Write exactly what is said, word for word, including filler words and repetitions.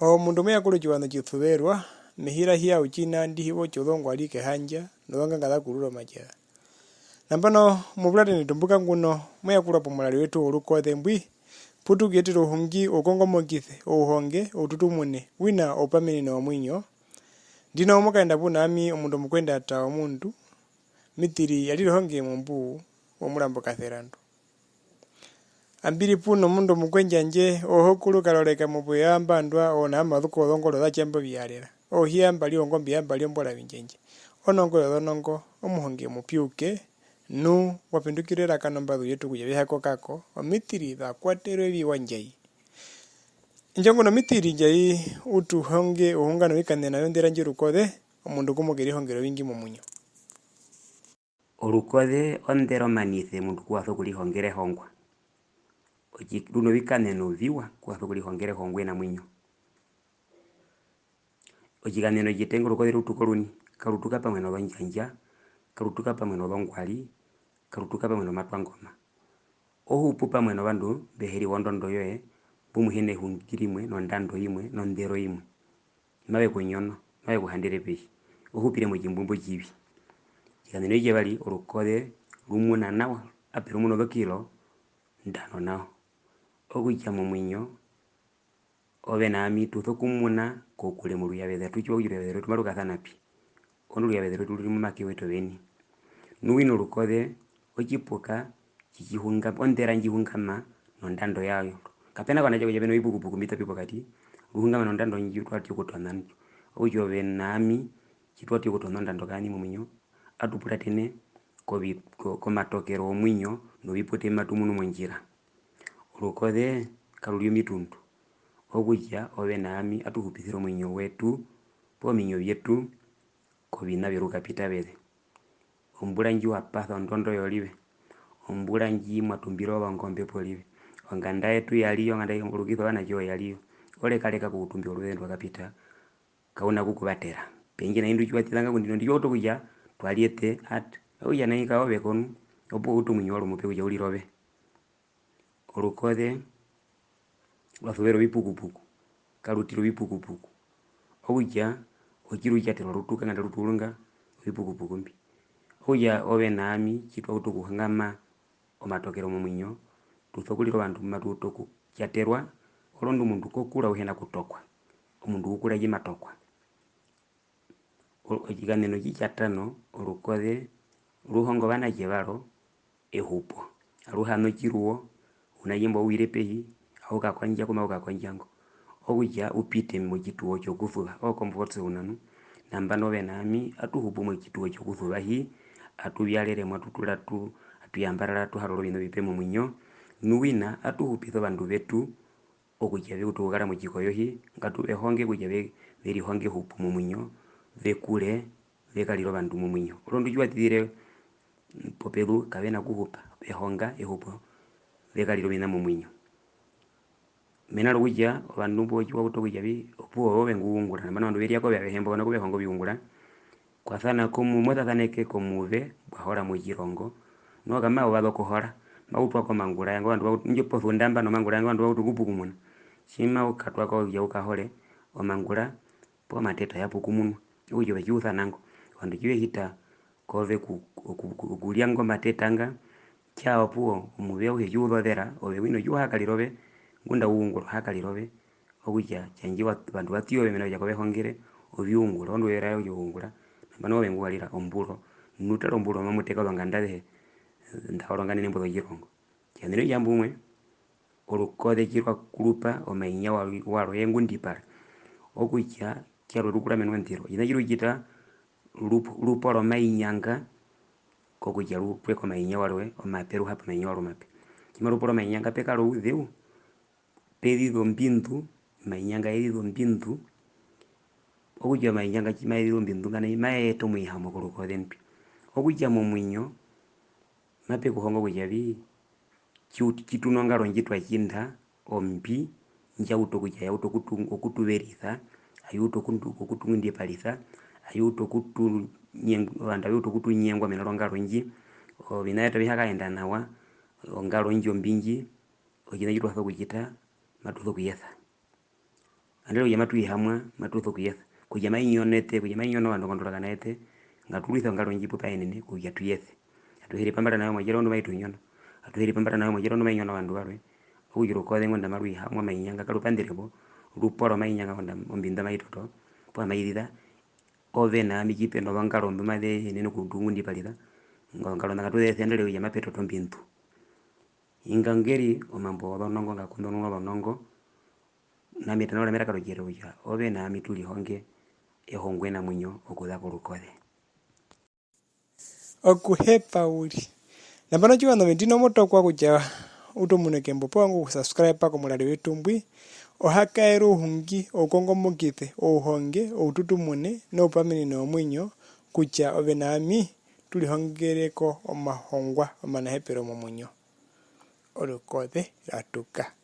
Omundu mo yakura otjiwaṋa otjisuverwa, me hirahiya otjiṋa ndi hiva otjozongwari kehandja nozonganga za kurura omatjeva. Nambano, mopuratene tumbuka nguno, mo yakurwa pomurari wetu worukoze mbwi, pu tu ku yetera ouhungi, oukongomokise, ouhonge, oututumune, wina oupamenene womuinyo. Ndino mo kaenda puna ami omundu omukwendata womundu, Mitiri ya rire ohonge mombu womurambo Kaserandu. Ambi ri puna omundu omukwendjandje, oohokuru Karoreka mopuya mbandwa, oona amazuko ozongoro za tjamba oviyarera. Oohiya mbari ongombe ya mbari ombora vindjendje. Onongo yozonongo, omuhonge omupiuke, nu wa pendukirira eraka nombazu yetu kutja vi ha kokako, omitiri za kwaterwe viwa ndjai. Indjo nguno omitiri ndjai u tu honge ohunga novikaṋena vyondera ndji rukoze, omundu ngu mo kerihongera ovingi momuinyo. Orukoze ondera omanise omundu ku wa sokurihongera ehongwa. Otji-, ru novikaṋena oviwa ku wa sokurihongera ehongwa enamuinyo. Otjikaṋena otjitenga orukoze ru tuka oruni, karu tuka pamwe nozondjandja, karu tuka pamwe nozongwari, karu tuka pamwe nomatwangoma. O hupu pamwe novandu mbe he ri wondondo yoye, mbu mu hi na ehungi rimwe, nondando imwe, nondero imwe. Mave ku nyono, mave ku handere pehi. O hupire motjimbumba otjivi. Otjikaṋena otjitjavari, orukoze ru muna nawa, ape ru muna ozokilo ndano nao. Okutja momuinyo, ove na ami tu sokumuna kokure moruyaveze, atu tjiwa kutja oruyaveze rwetu maru kasana pi. Orondu oruyaveze rwetu ru ri momake wetu oveni. Nu wina orukoze, otjipuka tji tji hungama, ondera ndji hungama nondando yayo. Kape na kovanatje kutja pe na ovipukupuku mbi ta pi pokati, ru hungama nondando ndji twa ti okutona ndjo. Okutja ove na ami, tji twa ti okutona ondando kaaṋi momuinyo, atu puratene kovi-, ko-, komatokero womuinyo novipote mbi matu munu mondjira. Orukoze karu ri omitundu. Okutja ove na ami atu hupisire omuinyo wetu poo ominyo vyetu koviṋa vyerukapitaveze. Ombura ndji wa pasa ondondo yorive, ombura ndji mwa tumbire ozongombe porive, onganda yetu ya ri yo, onganda yokurukisa ovanatje oyo ya ri yo, o rekareka koutumbe woruze ndwa kapita, kau na kukuvatera. Pendje nai ndu tji wa tjisanga ku ndino, ndi tjiwa kutja twa ri ete, at, okutja nai ka ove ko nu, opuwo u uta omuinyo warwe omupe kutja u rire ove. Orukoze rwa suvera ovipukupuku, karu tira ovipukupuku. Okutja, otji ru tjaterwa ru tuka nganda ru tuurunga ovipukupuku mbi. Okutja, ove na ami, tji twa utu okuhungama omatokero momuinyo, tu sokurira ovandu mbu matu utu okutjaterwa, orondu omundu ko kura u hi na kutokwa. Omundu u kura tji ma tokwa. O-, otjikaṋena otjitjatano, orukoze ru honga ovanatje varwo ehupo. Aruhe ano tjiruwo, ounatje mbwo au wire pehi, au kakondja ku mau kakondja ngo. Okutja u pite motjituwo tjokusuva, o comfort zone nu. Nambano ove na ami, atu hupu motjituwo tjokusuva hi, atu vyarere mo, atu tura, atu, atu yambarara, atu harora oviṋa ovipe momuinyo. Nu wina, atu hupisa ovandu vetu, okutja ve utu okukara motjikoyohi, ngatu ve honge kutja ve, ve rihonge ehupo momuinyo, ve kure, ve karire ovandu momuinyo. Orondu tji wa tizire popezu, kave na kuhupa, ve honga ehupo, ve karire oviṋa momuinyo. Mena rokutja ovandu mbo tji wa utu okutja vi, opuwo ove ngu ungura, nambano ovandu ve ri ya kove avehe mbo, ko na kuvehonga oviungura, Kwa sana komu-, mo sasaneke komuve mbwa hora motjirongo. Noho kamae u vaza okuhora, mau twa ko omangura, yanga ovandu va utu, indjo posunda nambano omangura yanga ovandu va utu okupukumuna. Tji mau katwa ko kutja u kahore, omangura poo omateta ya pukumunwa. Okutja ove tji u sana ngo, ovandu tji ve hita kove ku-, oku-, oku-, okurya ngo mateta nga, tja opuwo omuve auhe tji u zozera, ove wina tji u ha karira ove, ngunda u ungura u ha karira ove, Okutja, tjandje wa-, ovandu va ṱiwa ove mena rokutja ko ve hongere oviungura, orondu ove ve raera kutja oviungura, nambano ove ngu wa rira omburo, nu tara omburo, mamu teka ozonganda azehe nḓa woronganene mbo zotjirongo. Tjandje nai otjambo umwe, orukoze tji rwa kurupa omainya warwe, warwe ye ngundipara, okutja, tjarwe ru kura mena rondiro. Otjiṋa tji ru tjita, ru po-, ru pora omainya nga, kokutja ru pwe komainya warwe omape, ru hape omainya warwe omape. Tji maru pora omainya nga, pe kara ouzeu, pe ziza ombindu, omainya nga ye ziza ombindu, okutja omainya nga tji maye ziza ombindu nga nai maye eta omuihamo korukoze ndwi. Okutja momuinyo mape ku hongo kutja vi, tji u-, tji tu nongaro ndji twa tjinda ombi, ndja uta okutja ya uta okutu-, okutuverisa, ai uta okundu-, okutungundiparisa, ai uta okutu-, nyeng-, ovandu ave utu okutunyengwa mena rongaro ndji, oviṋa vyetu avi ha kaenda nawa, ongaro ndji ombi ndji, otjiṋa tji twa sokutjita, matu sokuyesa. Nandarire kutja matu ihamwa, matu sokuyesa. Kutja mai nyono eṱe, kutja mai nyono ovandu kondoroka na eṱe, ngatu rwise ongaro ndji pu pa yenene kutja tu yese. Atu he ri pambara na yo motjira orondu mai tu nyono. Atu he ri pambara na yo motjira orondu mai nyono ovandu varwe. Okutja orukoze ngunda maru ihamwa mai nyanga, karu pandere po, ru poro mai nyanga ngunda ombinda mai toto, poo mai zira. Ove na ami tji pe nozongaro ndu maze yenene okutungundiparisa, ozongaro nḓa ngatu ze ese nandarire kutja mape toto ombindu. Inga nge ri omambo wozonongo nga kondononwa ozonongo, nami etanaura meraka rOtjiherero kutja, ove na ami tu rihonge ehongo enamuinyo okuza korukoze. Okuhepa uriri. Nambano, tjiwa ove ndino mo tokwa kutja u tu mune kembo, poo u vanga okusubscriba komurari wetu mbwi, o ha kaere ouhungi, oukongomokise, ouhonge, oututumune, noupaminino womuinyo, kutja ove na ami tu rihongere ko omahongwa omanahepero momuinyo. Orukoze rwa tuka.